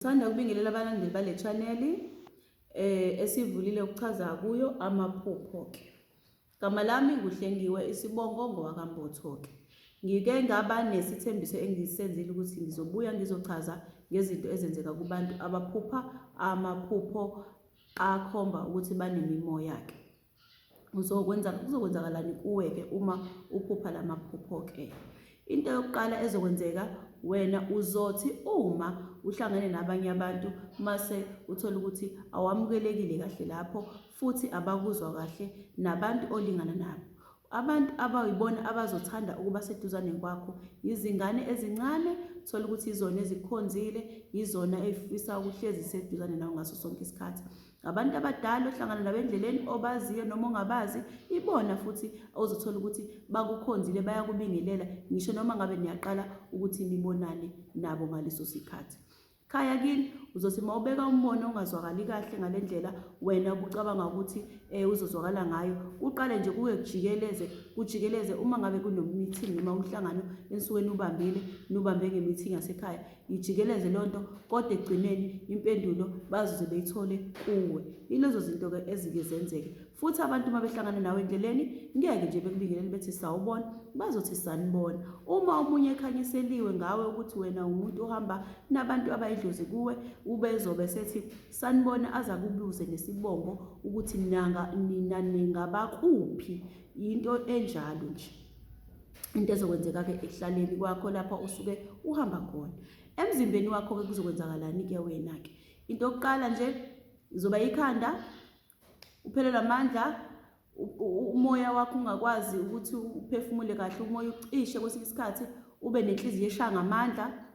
Ngithanda ukubingelela abalandeli bale channel esivulile ukuchaza kuyo amaphupho ke. Gama lami nguHlengiwe isibongo ngowakaMbotho ke. Ngike ngaba nesithembiso engisenzile ukuthi ngizobuya ngizochaza ngezinto ezenzeka kubantu abaphupha amaphupho akhomba ukuthi banemimoya ke. Uzokwenza kuzokwenzakalani kuwe-ke uma uphupha la maphupho-ke? Into yokuqala ezokwenzeka wena uzothi uma uhlangene nabanye abantu mase uthola ukuthi awamukelekile kahle lapho futhi abakuzwa kahle nabantu olingana nabo. Abantu abayibona abazothanda ukuba seduzane kwakho yizingane ezincane, thola ukuthi yizona ezikukhonzile, yizona ey'fisa ukuhlezi ziseduzane nawe ngaso sonke isikhathi. Ngabantu abadala ohlangana nabo endleleni obaziyo noma ongabazi, ibona futhi ozothola ukuthi bakukhonzile bayakubingelela ngisho noma ngabe niyaqala ukuthi nibonane nabo ngaleso sikhathi. Khaya kini uzothi uma ubeka umbono ongazwakali kahle ngale ndlela wena ubucabanga ukuthi um uzozwakala ngayo, kuqale nje kuke kujikeleze kujikeleze uma ngabe kuno-meeting noma umhlangano enisuke niwubambile, niwubambe nge-meeting yasekhaya. Ijikeleze leyo nto kodwa ekugcineni impendulo bazoze beyithole kuwe. Yilezo zinto-ke ezike zenzeke. Futhi abantu uma behlangana nawe endleleni ngeke nje bekubingelele bethi sawubona, bazothi sanibona. Uma omunye ekhanyiseliwe ngawe ukuthi wena umuntu ohamba nabantu abayidlozi kuwe, ubezobe sethi sanibona aze akubuze nesibongo ukuthi nanga nina ningabakuphi. Yinto enjalo nje. Into ezokwenzeka-ke ekuhlaleni kwakho lapho usuke uhamba khona. Emzimbeni wakho-ke kuzokwenzakalani-ke wena-ke? Into yokuqala nje izoba ikhanda, uphelelwa amandla, umoya wakho ungakwazi ukuthi uphefumule kahle, umoya ucishe kwesinye isikhathi, ube nenhliziyo eshaya ngamandla.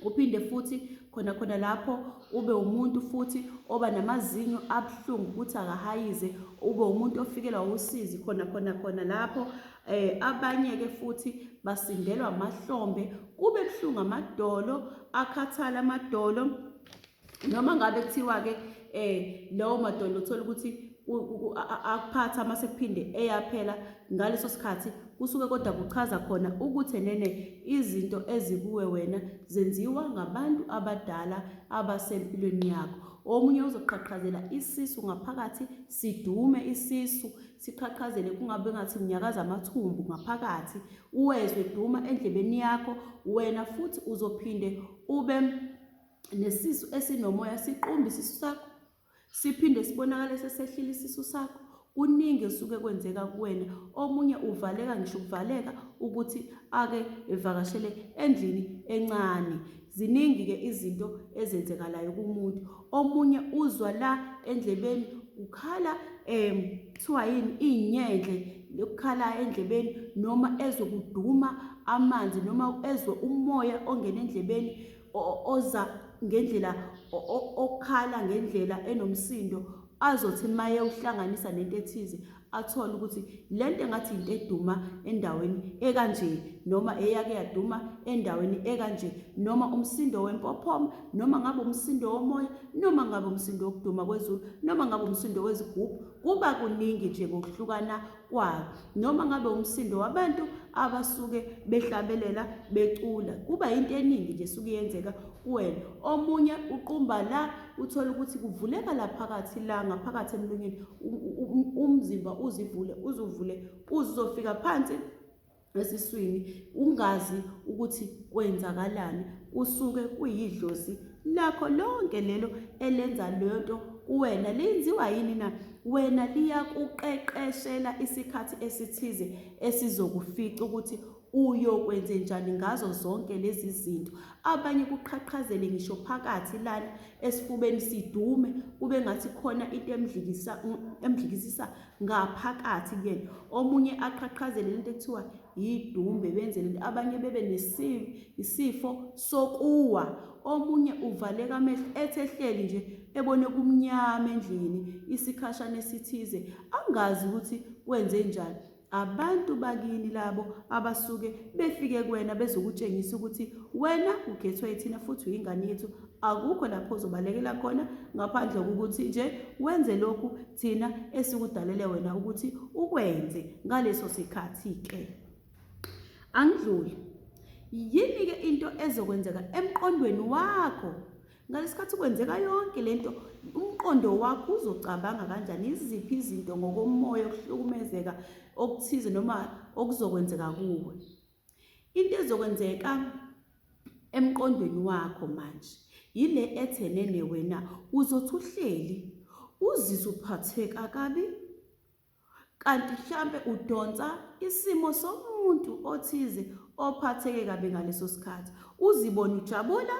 Uphinde futhi khona khona lapho ube umuntu futhi oba namazinyo abuhlungu ukuthi akahayize, ube umuntu ofikelwa usizi khona khona khona lapho. Abanye-ke futhi basindelwa amahlombe, kube buhlungu amadolo, akhathale amadolo. Noma ngabe kuthiwa-ke lawo madolo uthola ukuthi akuphatha mase kuphinde eyaphela ngaleso sikhathi kusuke kodwa kuchaza khona ukuthi enene izinto ezikuwe wena zenziwa ngabantu abadala abasempilweni yakho. Omunye uzoqhaqhazela isisu ngaphakathi sidume isisu siqhaqhazele kungabe ngathi kunyakaza amathumbu ngaphakathi uwezwe duma endlebeni yakho wena futhi uzophinde ube nesisu esinomoya siqumbe isisu sakho siphinde sibonakale sesehlile isisu sakho kuningi esuke kwenzeka kuwena omunye uvaleka ngisho ukuvaleka ukuthi ake evakashele endlini encane ziningi ke izinto ezenzekalayo kumuntu omunye uzwa la endlebeni kukhala kuthiwa yini inyendle lokukhala endlebeni noma ezwe kuduma amanzi noma ezwe umoya ongena endlebeni oza ngendlela okhala ngendlela enomsindo azothi maye uhlanganisa nento ethize athole ukuthi lento engathi into eduma endaweni ekanje noma eyake yaduma endaweni ekanje noma umsindo wempophoma noma ngabe umsindo womoya noma ngabe umsindo wokuduma kwezulu noma ngabe umsindo wezigubhu kuba kuningi nje ngokuhlukana kwayo noma ngabe umsindo wabantu abasuke behlabelela becula kuba into eningi nje esuke yenzeka kuwena omunye uqumba la uthola ukuthi kuvuleka la phakathi la ngaphakathi emlonyeni umzimba uzivule uzuvule uzofika phansi esiswini ungazi ukuthi kwenzakalani kusuke kuyidlozi lakho lonke lelo elenza leyo nto kuwena lenziwa yini na wena liyakuqeqeshela isikhathi esithize esizokufica ukuthi uyokwenzenjani ngazo zonke lezi zinto abanye kuqhaqhazele ngisho phakathi lana esifubeni sidume kube ngathi khona into emdlikisa emdlikisisa ngaphakathi kuyena omunye aqhaqhazele lento ekuthiwa yidumbe benze lento abanye bebe isifo sokuwa omunye uvaleka amehlo ethi ehleli nje ebone kumnyama endlini isikhashana esithize angazi ukuthi kwenze njani Abantu bakini labo abasuke befike kuwena bezokutshengisa ukuthi wena ukhethwe yithina futhi uyingane yethu akukho lapho ozobalekela khona ngaphandle kokuthi nje wenze lokhu thina esikudalele wena ukuthi ukwenze ngaleso sikhathi-ke. Angidluli. Yini-ke into ezokwenzeka emqondweni wakho? Ngalesikhathi kwenzeka yonke lento, umqondo wakho uzocabanga kanjani? Iziphi izinto ngokomoya okuhlukumezeka okuthize noma okuzokwenzeka kuwe? Into ezokwenzeka emqondweni wakho manje yile ethenene wena uzothi uhleli uzizwe uphatheka kabi kanti mhlampe udonsa isimo somuntu othize ophatheke kabi ngaleso sikhathi. Uzibone ujabula,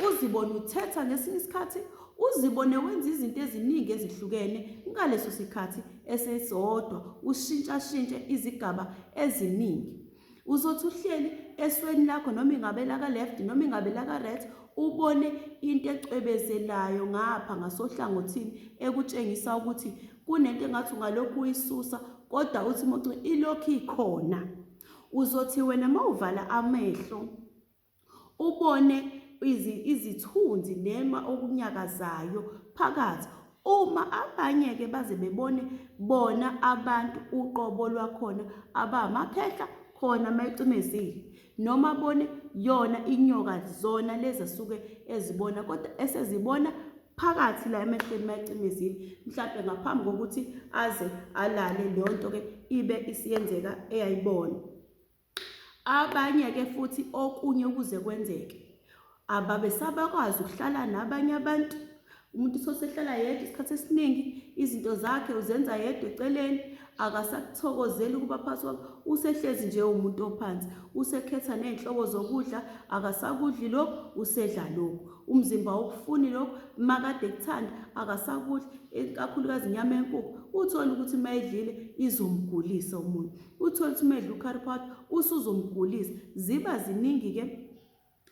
uzibone uthetha ngesinye isikhathi, uzibone wenza izinto eziningi ezihlukene ngaleso sikhathi esesodwa, ushintshashintshe izigaba eziningi. Uzothi uhleli esweni lakho noma ingabe laka-left noma ingabe laka-right, ubone into ecwebezelayo ngapha ngasohlangothini ekutshengisa ukuthi kunento engathi ungalokhu uyisusa kodwa uthi uma ilokhu ikhona. Uzothi wena uma uvala amehlo ubone izithunzi nema okunyakazayo phakathi. Uma abanye-ke baze bebone bona abantu uqobo lwakhona abamakhehla khona mayecimezile noma bone yona inyoka zona lezi asuke ezibona kodwa esezibona phakathi la emehlweni mayecimezile mhlampe ngaphambi kokuthi aze alale leyo nto-ke ibe isiyenzeka eyayibona. Abanye-ke futhi okunye ukuze kwenzeke ababe sabakwazi ukuhlala nabanye abantu. Umuntu uthole sehlala yedwa isikhathi esiningi, izinto zakhe uzenza yedwa eceleni, akasakuthokozeli ukuba phakathi kwabo, usehlezi nje umuntu ophansi, usekhetha ney'nhlobo zokudla, akasakudli lokhu, usedla lokhu. Umzimba awukufuni lokhu, makade ekuthanda akasakudli, ikakhulukazi inyama yenkukhu, uthole ukuthi uma edlile izomgulisa umuntu. Uthole ukuthi uma edla ucurry powder usuzomgulisa. Ziba ziningi-ke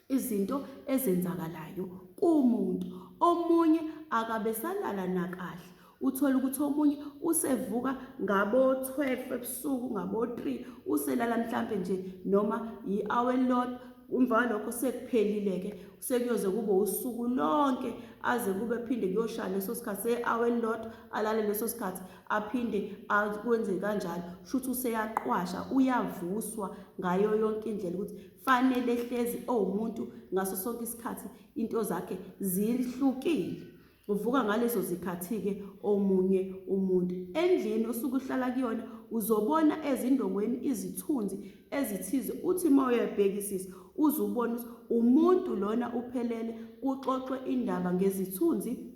izinto ezenzakalayo kumuntu. Omunye akabesalala nakahle. Uthole ukuthi omunye usevuka ngabo-12 ebusuku, ngabo-3, uselala mhlampe nje noma yi-hour elilodwa. Emva kwalokho sekuphelile-ke, sekuyoze kube usuku lonke aze kube phinde kuyoshaya leso sikhathi se-hour elilodwa, alale leso sikhathi. Aphinde akwenze kanjalo, shuthi useyaqwasha, uyavuswa ngayo yonke indlela ukuthi fanele ehlezi owumuntu ngaso sonke isikhathi into zakhe zihlukile. Uvuka ngalezo zikhathi-ke omunye umuntu. Endlini osuke uhlala kuyona uzobona ezindongweni izithunzi ezithize, uthi uma uyabhekisisa uze ubone ukuthi umuntu lona uphelele, kuxoxwe indaba ngezithunzi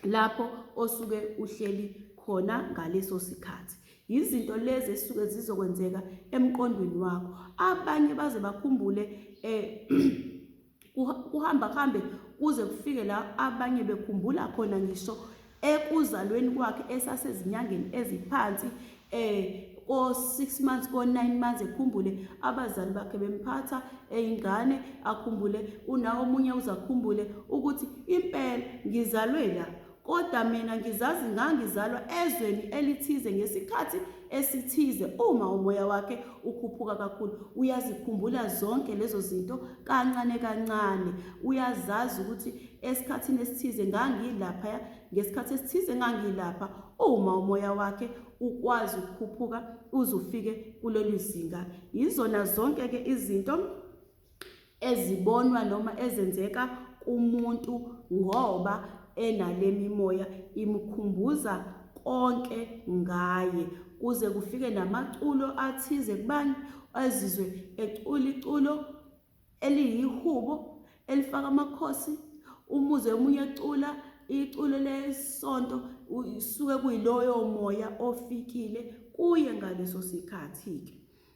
lapho osuke uhleli khona ngaleso sikhathi. Yizinto lezi esisuke zizokwenzeka emqondweni wakho. Abanye baze bakhumbule kuhamba kuhambe kuze kufike la abanye bekhumbula khona ngisho ekuzalweni kwakhe esasezinyangeni eziphansi ko-6 months ko-9 months ekhumbule abazali bakhe bemphatha eyingane, akhumbule unawo omunye uzakhumbule ukuthi impela ngizalwe la, kodwa mina ngizazi ngangizalwa ezweni elithize ngesikhathi esithize. Uma umoya wakhe ukhuphuka kakhulu uyazikhumbula zonke lezo zinto kancane kancane, uyazazi ukuthi esikhathini esithize ngangilapha, ngesikhathi esithize ngangilapha. Uma umoya wakhe ukwazi ukukhuphuka uze ufike kulolu zinga, yizona zonke-ke izinto ezibonwa noma ezenzeka kumuntu ngoba enale mimoya imkhumbuza konke ngaye, kuze kufike namaculo athize kubanye azizwe ecula iculo eliyihubo elifaka amakhosi, umuze omunye ecula iculo lesonto, suke kuyiloyo moya ofikile kuye ngaleso sikhathi-ke.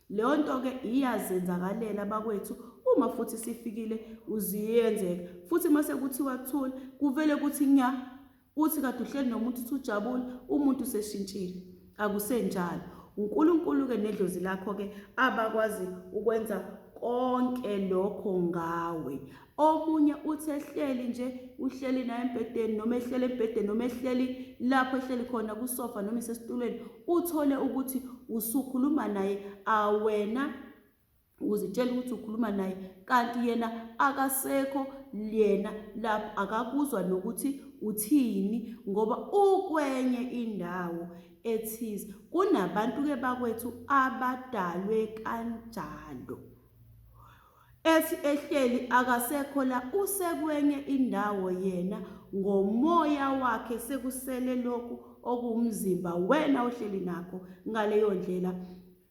Leyo nto-ke iyazenzakalela bakwethu, uma futhi sifikile uziyenzeka futhi uma sekuthiwa thula kuvele kuthi nya. Uthi kade uhleli nomuntu uthi ujabule, umuntu useshintshile, akusenjalo. UNkulunkulu-ke nedlozi lakho-ke abakwazi ukwenza konke lokho ngawe. Omunye uthi ehleli nje, uhleli naye embhedeni noma ehleli embhedeni noma ehleli lapho ehleli khona kusofa noma isesitulweni, uthole ukuthi usukhuluma naye awena uzitshela ukuthi ukhuluma naye kanti yena akasekho yena lapho, akakuzwa nokuthi uthini ngoba ukwenye indawo ethize. Kunabantu-ke bakwethu abadalwe kanjalo. Ethi ehleli akasekho la usekwenye indawo yena ngomoya wakhe sekusele lokhu okuwumzimba wena ohleli nakho ngaleyo ndlela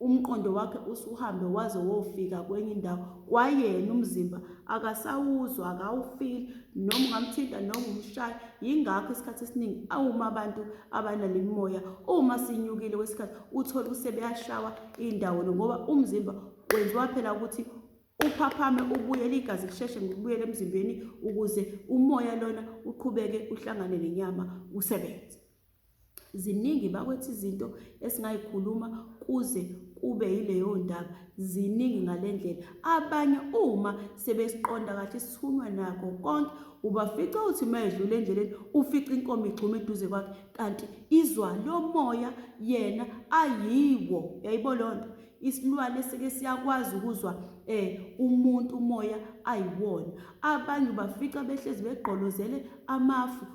umqondo wakhe usuhambe waze wofika kwenye indawo kwayena umzimba akasawuzwa akawufili noma ungamthinta noma umshaya yingakho isikhathi esiningi awuma abantu abanale mimoya uma sinyukile kwesikhathi uthole ukuthi sebeyashawa indawo ngoba umzimba wenziwa phela ukuthi uphaphame ubuyele igazi lisheshe ngokubuyela emzimbeni ukuze umoya lona uqhubeke uhlangane nenyama usebenze. Ziningi bakwethu izinto esingayikhuluma kuze kube yileyo ndaba, ziningi ngale ndlela. Abanye uma sebesiqonda kahle isithunywa nakho konke ubafica uthi uma edlula endleleni ufica inkomo igxuma eduze kwakhe kanti izwa lomoya yena ayiwo. Yayibo leyo nto? Isilwane sike siyakwazi ukuzwa umuntu umoya ayiwona. Abanye ubafica behlezi begqolozele amafu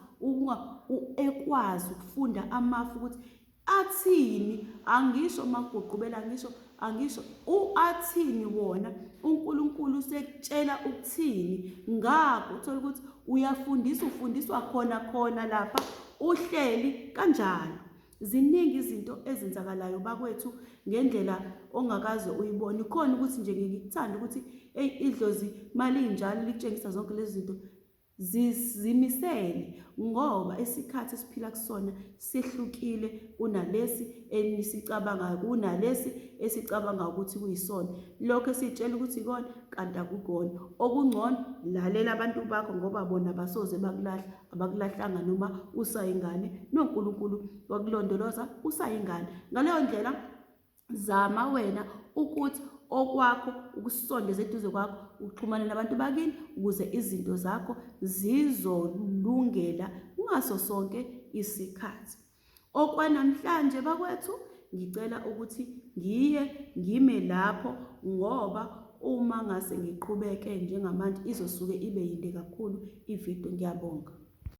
ekwazi ukufunda amafu ukuthi athini angisho maguqubela angisho angisho uathini wona uNkulunkulu usekutshela ukuthini ngakho uthola ukuthi uyafundisa ufundiswa khona khona lapha uhleli kanjalo Ziningi izinto ezenzakalayo bakwethu ngendlela ongakaze uyibone. Khona ukuthi nje ngikuthanda ukuthi eyi idlozi malinjalo likutshengisa zonke lezi zinto zimisele ngoba isikhathi esiphila kusona sehlukile kunalesi enisicabangayo kunalesi esicabanga ukuthi kuyisona lokho esitshela ukuthi ikona kanti akukona okungcono lalela abantu bakho ngoba bona basoze bakulahla abakulahlanga noma usayingane noNkulunkulu wakulondoloza usayingane ngaleyo ndlela zama wena ukuthi okwakho ukusondeza eduze kwakho uxhumane nabantu bakini ukuze izinto zakho zizolungela ngaso sonke isikhathi Okwanamhlanje bakwethu ngicela ukuthi ngiye ngime lapho ngoba uma ngase ngiqhubeke njengamanje izosuke ibe yinde kakhulu ividiyo. Ngiyabonga.